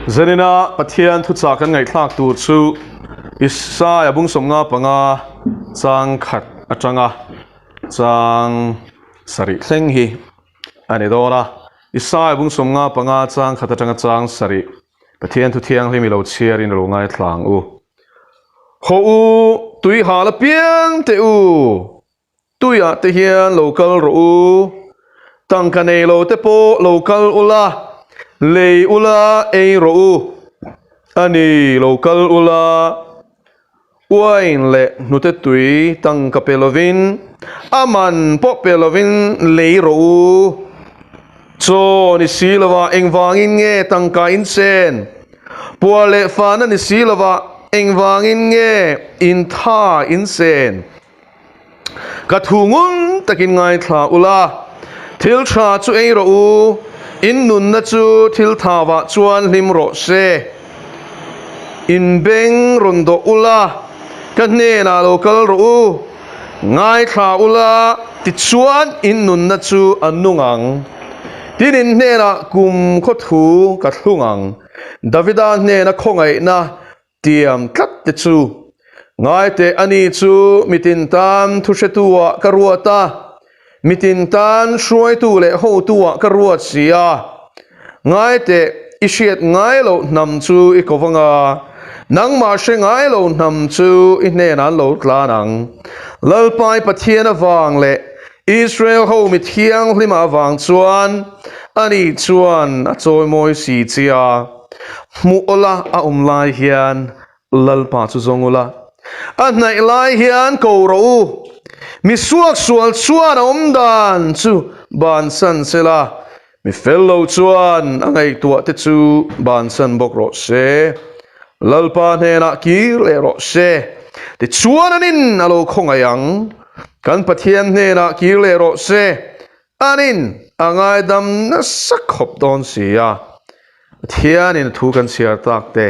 Zanina Pathian thuchah kan ngaihthlak tur chu Isaia bung 55 chang khat atanga chang sarih thleng hi a ni dawn a. Isaia bung 55 chang khat atanga chang sarih Pathian thu thianghlim i lo chhiarin i lo ngaithla ang u. Haw u, tui hal apiang teh u! Tuiah te hian lo kal rawh u, tangka nei lo te pawh lo kal ula, lei ula ei rawh u, a ni, lo kal ula, uain leh hnute tui tangka pe lovin, a man pawh pe lovin lei rawh u. Chaw ni si lova engvangin nge tangka in chen? Puar leh fahna ni si lova engvangin nge in tha in sen? Ka thu ngun takin ngaithla ula, thil tha chu ei rawh u, in nunna chu thil thavah chuan hlim rawh se. In beng rawn dawh ula, ka hnenah lo kal rawh u, ngaithla ula, tichuan in nunna chu a nung ang. Tin in hnenah kum khaw thu ka thlung ang, Davida hnena khawngaihna Tiam tlat te chu ngai teh a ni chu mitin tan thuhretu-ah ka ruat a, mitin tan hruaitu leh hotu-ah ka ruat si a. Ngai teh i hriat ngai loh hnam chu i ko vang a, nangmah hre ngai lo hnam chu i hnenah an lo tlan ang. Lalpai Pathian avang leh Israel ho mi thianghlim avang chuan ani chuan a chawimawi si che a. Hmuh awla a awm lai hian Lalpa chu zawng ula, a hnaih lai hian ko rawh u. Mi suaksual chuan a awm dan chu bansan se la, mi fel lo chuan a ngaihtuah te chu bansan bawk rawh se. Lalpa hnenah kir leh rawh se, tichuan an in a lo khawngaih ang. Kan Pathian hnenah kir leh rawh se, Anin a ngaidam nasa khawp dawn si a, Pathianin a thu kan chhiar tak te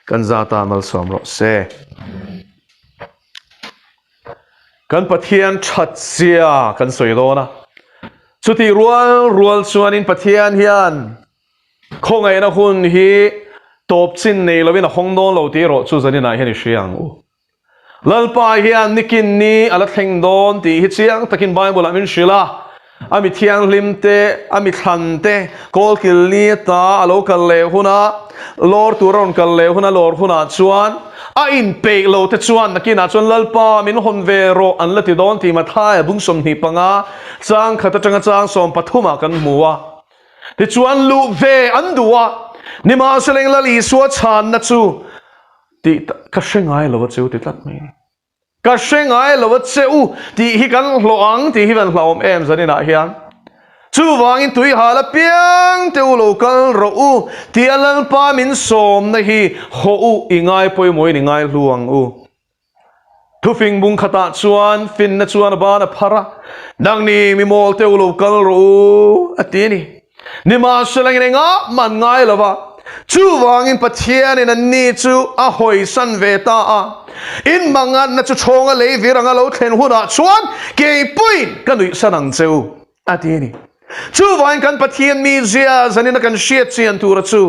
kan zata malsawm rawh se. Kan Pathian that zia kan sawi dawn a, chutih rual rual chuanin Pathian hian khawngaihna hun hi tawp chin nei lovin a hawng dawn lo tih erawh chu zaninah hian i hria ang u. Lalpa hian nikin ni a la thleng dawn tih hi chiang takin Bible-ah min hrilh a. A mi thianghlim te, a mi thlan te, kawlkil ni ata a lo kal leh huna, lawr tur a rawn kal leh huna lawr hunah chuan a inpeih lo te chuan nakinah chuan Lalpa min hawn ve rawh an la ti dawn tih Mathaia bung 25 chang khat atanga chang 13 ah kan hmu a. Tichuan luh ve an duh a, nimahsela eng Lal Isua chhanna chu Tih ka hre ngai lo a che u ti tlat mai a ni. Ka hre ngai lo a che u tih hi kan hlawh ang tih hi kan hlauhawm em zaninah hian. Chuvangin tui hal apiang te u lo kal rawh u tia Lalpa min sawmna hi hawh u i ngai pawimawhin i ngai hlu ang u. Thufing bung khatah chuan finna chuan a ban a phar a, Nangni mi mawl te u lo kal rawh u, a ti a ni. Nimahsela in engah man ngai lo va, chuvangin Pathianin anni chu a hawisan ve ta a. In manganna chu chawnga lei vir anga lo thlen hunah chuan keipuiin ka nuihsan ang che u, a ti a ni. Chuvangin kan Pathian mizia zanina kan hriat chian tura chu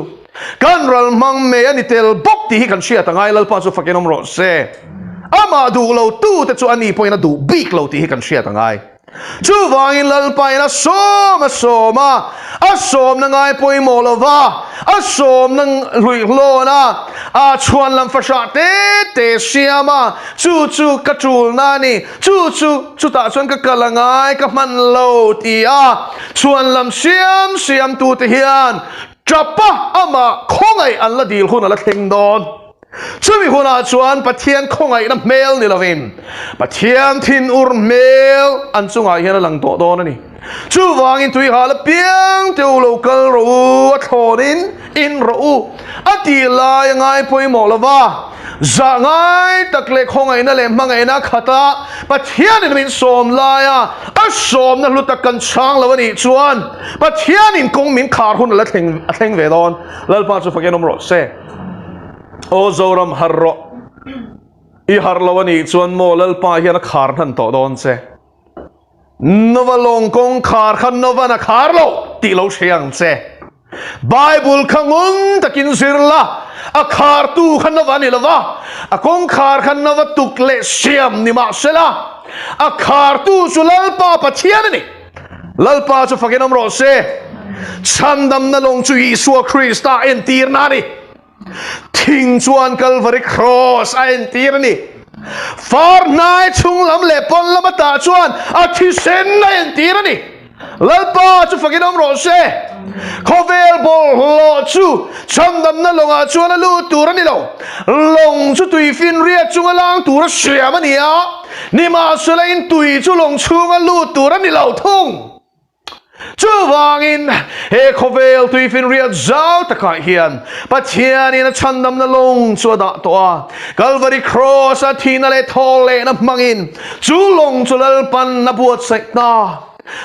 kan ral hmang mei a ni tel bawk tih hi kan hriat a ngai Lalpa chu fakin awm rawh se. Amah duh lo tute chu ani pawhin a duh bik lo tih hi kan hriat a ngai. Chuvangin Lalpain a sawm a sawm a, a sawmna ngai pawimawh lova, a sawmna hluihlawn a, a chhuan lam fahrah te te siam a, chu chu ka tulna a ni. Chu chu chutah chuan ka kal a ngai, ka hman lo ti a, chhuan lam siam siam tute hian tapa amah khawngaih an la dil hun a la thleng dawn. Chumi hunah chuan Pathian khawngaihna hmel ni lovin Pathian thinur hmel an chungah hian a lang tawh dawn a ni. Chuvangin tuihal apiang te u lo kal rawh u, a thlawnin in rawh u, a tih lai a ngai pawimawh lo va, zah ngai tak leh khawngaihna leh hmangaihna a khat a, Pathianin min sawm lai a, a sawmna hlu tak kan chhang lo a nih chuan Pathianin kawng min khar hun a la thleng a thleng ve dawn. Lalpa chu fakin awm rawh se. Aw Zoram har rawh, i har lo a nih chuan maw Lalpa hian a khar hnan tawh dawn che. Nova lawng kawngkhar kha Novan a khar lo tih lo hre ang che. Bible kha ngun takin zir la, a khartu kha nova ni lova, a kawngkhar kha nova tuk leh siam ni mahsela, a khartu chu Lalpa Pathian a ni. Lalpa chu fakin awm rawh se. Chhandamna lawng chu Isua Krista entirna a ni. Thing chuan Kalvari Cross a entir a ni. Far hnai chhung lam leh pawn lam atah chuan a thisen a entir a ni. Lalpa chu fakin awm rawh se. Khawvel bawlhhlawh chu chhandamna lawngah chuan a lut tur a ni lo. Lawng chu tui finriat chunga lang tura siam a ni a, nimahsela in tui chu lawng chhunga lut tur a ni lo thung. Chuvangin, he khawvel tuifinriat zau takah hian Pathianin a chhandamna lawng chu a dah tawh a. Kalvari Kraws-a thihna leh thawhlehna hmangin chu lawng chu Lalpan a buatsaih ta.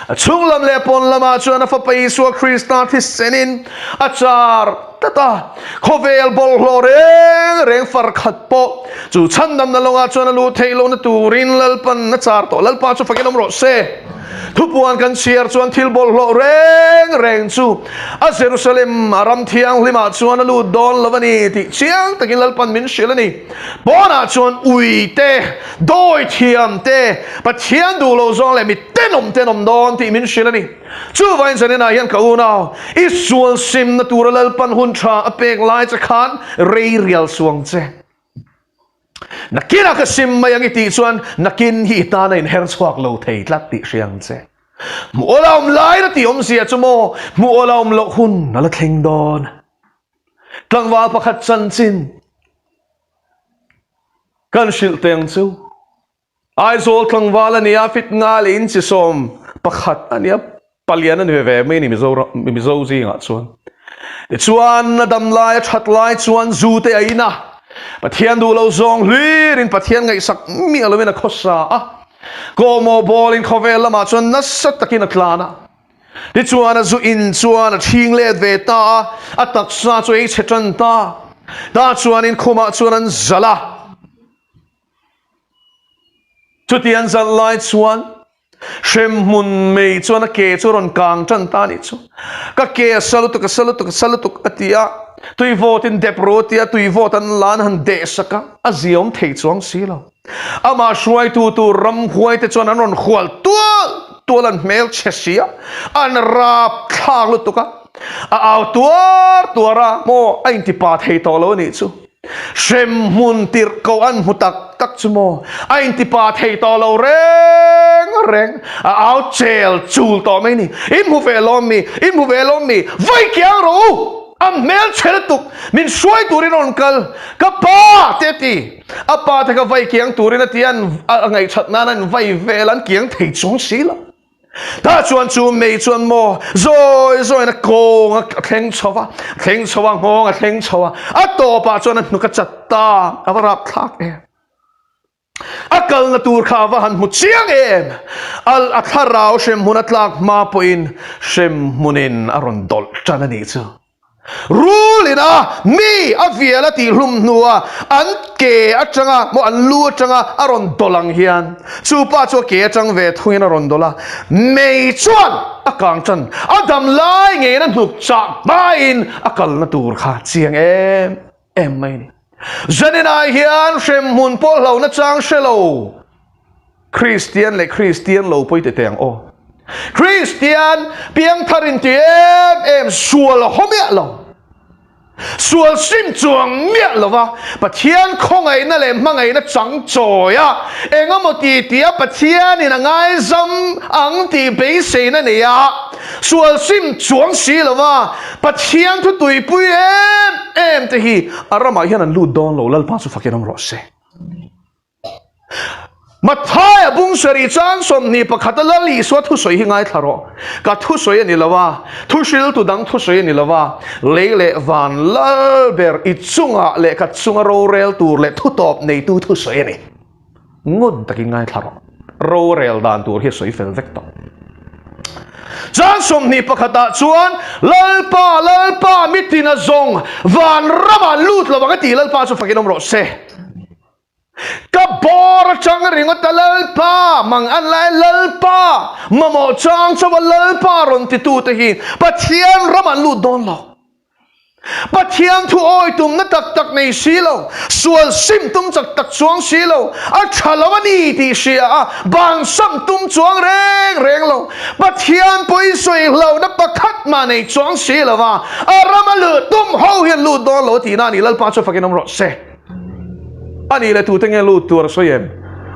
A chhung lam leh pawn lamah chuan a Fapa Isua Krista thisenin a char tlat a. Khawvel bawlhhlawh reng reng far khat pawh chu chhandamna lawngah chuan a luh theih lohna turin Lalpan a char tawh. Lalpa chu fakin awm rawh se. Thupuan kan chhiar chuan thil bawlhhlawh reng reng chu a Jerusalem a ram thianghlimah chuan a lut dawn lo a ni tih chiang takin Lalpan min hrilh a ni. Pawnah chuan ui te, dawi thiam te, Pathian duh lo zawng leh mi tenawm tenawm dawn tih min hrilh a ni. Chuvain zaninah hian ka unau, i sual simna tura Lalpan hun tha a pek lai che khan rei rial suang che. Nakinah ka sim mai ang i tih chuan nakin hi i tana inher chhuak lo thei tlat tih hria ang che. Hmuh awl a awm lai na tih awmzia chu maw hmuh awl a awm loh hun a la thleng dawn. Tlangval pakhat chanchin kan hrilh teh ang chu. Aizawl tlangval a nia, fit nga leh inchi 11 a nia, palian a ni ve ve mai a ni Mizoram, Mizo zingah chuan. Tichuan, a dam lai, a that lai chuan zu te a in a, Pathian duh lo zawng hlirin Pathian ngaihsak miah lovin a khawsa a, kawhmawh bawlin khawvel lamah chuan nasa takin a tlan a. Tichuan a zu in chuan a chhing let ve ta a, a taksa chu ei chhe tan ta. Tah chuanin khumah chuan an zalh a. Chuti an zalh lai chuan hremhmun mei chuan a ke chu a rawn kang tan ta a nih chu. Ka ke a sa lutuk, a sa lutuk, a sa lutuk a ti a. Tui vawtin dep ru a ti a, tui vawt an la an han deh sak a, a ziaawm thei chuang si lo. Amah hruaitu tur ramhuaite chuan an rawn hual tual tual an hmel chhe si a, an rap thlak lutuk a, a au tuar tuar a, maw a intipa thei tawh lo a nih chu. Hremhmun tirh ko an hmu tak tak chu maw? A intipa thei tawh lo reng reng, a au chel chul tawh mai ni. In hmu ve lawm mi? In hmu ve lawm mi? Vawi kiang rawh u! A hmel chhe lutuk, min hruai turin a rawn kal. Ka pa! te a ti. A pa te kha vawi kiang turin a ti a, a ngaihchat nan a invai vel a, an kiang thei chuang si lo. Tah chuan chu mei chuan maw zawi zawiin a kawng a thleng chho a, thleng chho a, nghawng a thleng chho a, a tawpah chuan a hnuk a chat ta, a va rap thlak em. A kalna tur kha a va han hmu chiang em. Al a thlarau hremhmun a tlak hma pawhin hremhmunin a rawn dawlh tan a nih chu. Rul in a mi a vial a tih hlum hnua an ke atanga maw an lu atanga a rawn dawlh ang hian chu pa chu a ke atang ve thungin a rawn dawlh a, mei chuan a kang tan a dam lai ngeiin a hnuk chah hmain a kalna tur kha chiang em em mai a ni. Zaninah hian hremhmun pawh hlauhna chang hre lo. Kristian leh Kristian lo pawi tete ang aw. Kristian piangthar in ti em em sual a haw miah lo. Sual sim chuang miah lo va, Pathian khawngaihna leh hmangaihna chang chawi a, engemaw ti tia Pathianin a ngaizam ang tih beiseina nei a, sual sim chuang si lo va, Pathian thu tuipui em em te hi a ramah hian an lut dawn lo, Lalpa chu fakin awm rawh se. Mathaia bung sarih chang 21 a Lal Isua thusawi hi ngaithla rawh. Ka thusawi a ni lo a, thuhriltu dang thusawi a ni lo a, lei leh van lal ber i chungah leh ka chunga rorel tur leh thutawp neitu thusawi a ni. Ngun takin ngaithla rawh. Rorel dan tur hi a sawi fel vek tawh. Chang 21 ah chuan Lalpa, Lalpa, mitin a zawng van ramah lut lo ang a ti Lalpa chu fakin awm rawh se. Ka bawr atang ringawt a Lalpa, mang an lai Lalpa, mamawh chang chauha Lalpa rawn titute hi Pathian ram an lut dawn lo. Pathian thu awi tumna tak tak nei si lo, sual sim tum chak tak chuang si lo, a tha lo a ni tih hria a, bansam tum chuang reng reng lo, Pathian pawi sawi hlauhna pakhat mah nei chuang si lo va, a rama luh tum ho hian lut dawn lo tihna a ni, Lalpa chu fakin awm rawh se. A nih leh tute nge lut tur a sawi em?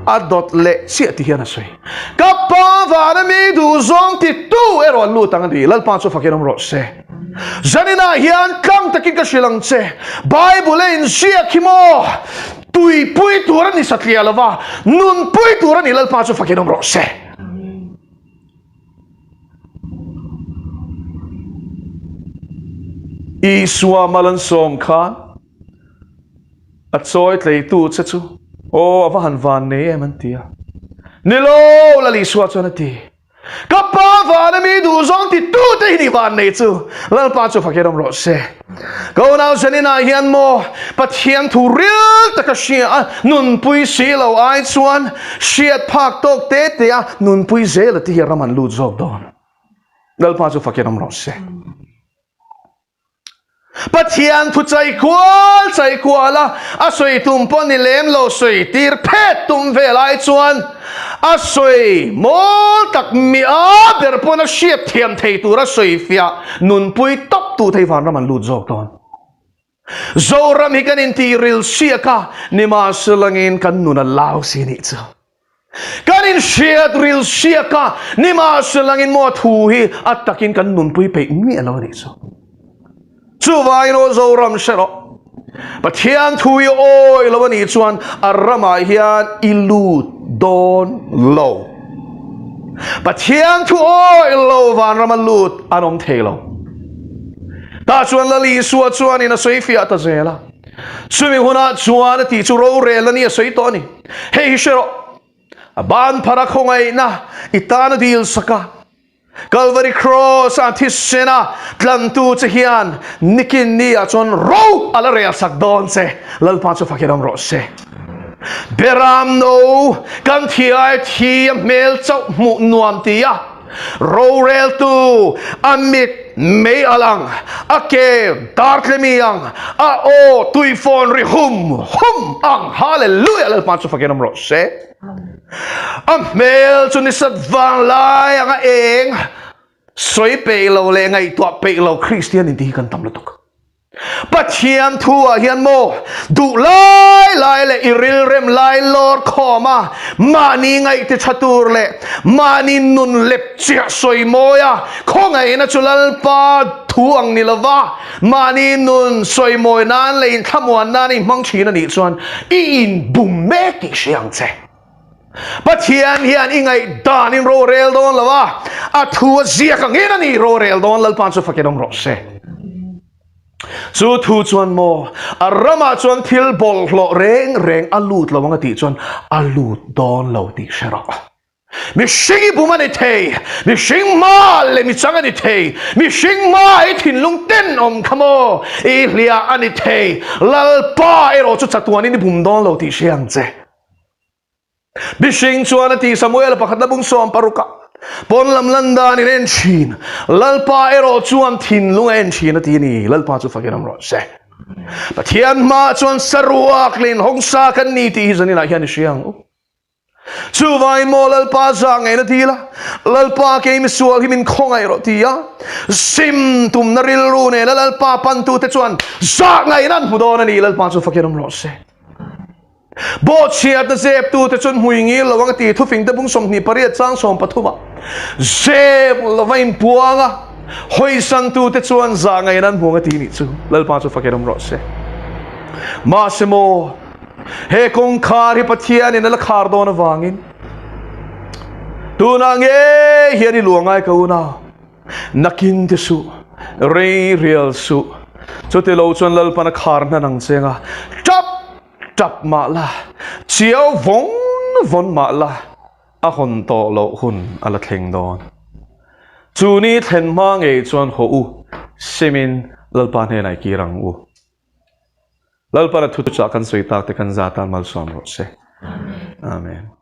A dawt leh chiah ti hian a sawi. Ka Pa vana mi duhzawng titu erawh an lut ang a ti. Lalpa chu fakin awm rawh se. Zaninah hian tlang takin ka hrilh ang che. Bible a inziak hi maw tuipui tur a ni satliah lo va, nunpui tur a ni. Lalpa chu fakin awm rawh se. Isua mal an sawm khan A chawi tleitu che chu aw a va han van nei em an ti a. Ni lo, Lal Isua chuan a ti. Ka Pa vana mi duhzawng ti tute hi ni van nei chu. Lalpa chu fakir awm rawh se. Ka unau Zaninah hian maw Pathian thu ril taka hria a nunpui si lo ai chuan hriat phak tawk te te a nunpui zel a ti hi ram an lut zawk dawn. Lalpa chu fakir awm rawh se. Pathian thu chai kual chai kual a, a sawi tum pawh ni lem lo sawi tir phet tum ve lai chuan a sawi mawl tak mi a ber pawn a hriat thiam thei tur a sawi fiah nunpui tawp tu thei vanram an lut zawk dawn. Zoram hi kan intih ril siak a, nimahselangin kan nun a lau si nih chu. Kan inhriat ril siak a, nimahselangin maw thu hi a takin kan nunpui peih miah lo a nih chu. Chuvangin aw Zoram hre rawh, Pathian thu i awi lo a nih chuan a ramah hian i lut dawn lo. Pathian thu awi lo vanrama lut an awm thei lo. Tah chuan Lal Isua chuanin a sawi fiah ta zel a. Chumi hunah chuan a tih chu rorel a ni a sawi tawh a ni. Hei hi hre rawh, a ban phara khawngaihna i tan a dil sak a, Calvary Cross a thisen a tlantu che hian nikin ni ah chuan ro a la rel sak dawn che. Lalpa chu fakin awm rawh se. Beram no kan thiai thi a hmel chauh hmuh nuam ti a, Roreltu, a mit mei a lang, a ke dartlemi ang, a aw tuifawn ri hum hum ang. Hallelujah! Lalpa chu fakin awm rawh se. A hmel chu nisat vang lai anga eng sawi peih lo leh ngaihtuah peih lo Kristian inti hi kan tam lutuk. Pathian thu ah hian maw duh lai lai leh i rilrem lai lawr khawm a, mahni ngaih ti tha tur leh mahni nun lep chiah sawi mawi a, khawngaihna chu Lalpa thu ang ni lova mahni nun sawi mawi nan leh inthlamuan nan i hmang thin a nih chuan i inbum mek tih hria ang che. Pathian hian i ngaihdan in rorel dawn lo a, a thu a ziak angin a ni rorel dawn, Lalpa chu fakin awm rawh se. Chu thu chuan maw, a ramah chuan thil bawlhhlawh reng reng a lut lo ang a tih chuan a lut dawn lo tih hre rawh. Mihring i bum a ni thei, mihring hma leh michang a ni thei, mihring hma i thinlung tenawm kha maw i hliah a ni thei, Lalpa erawh chu chatuanin i bum dawn lo tih hre ang che. Mihring chuan a ti Samuela pakhatna bung sawm parukah, Pawn lam lan dan in en thin, Lalpa erawh chuan thinlung a en thin a ti a ni. Lalpa chu fakin awm rawh se. Pathian hmaah chuan saruak leh inhawngsa kan ni tih hi zaninah hian i hria ang u. Chuvangin maw Lalpa zah ngei na dil a, Lalpa kei misual hi min khawngaih rawh ti a, sim tumna rilru nena Lalpa pantute chuan zah ngaihna an hmu dawn a ni. Lalpa chu fakin awm rawh se. Bawhchhiatna zeptute chuan hmui ngil lo ang a ti thufingte bung 28 chang 13 ah zep lova inpuang a, hawisantute chuan zah ngaihna an hmuang a ti nih chu Lalpa chu fakin awm rawh se. Mahse maw, he kawngkhar hi Pathianin a la khar dawn avangin tunah ngei hian i luah ngai ka unau, nakin te suh, rei rial suh, chutilo chuan Lalpan a khar hnan ang che anga tap Tap mah la, chiau vawng vawn mah la, a hawn tawh loh hun a la thleng dawn. Chu ni thlen hma ngei chuan haw u, simin Lalpa hnenah i kir ang u. Lalpana thuchah kan sawi tak te kan za tan malsawm rawh se. Amen.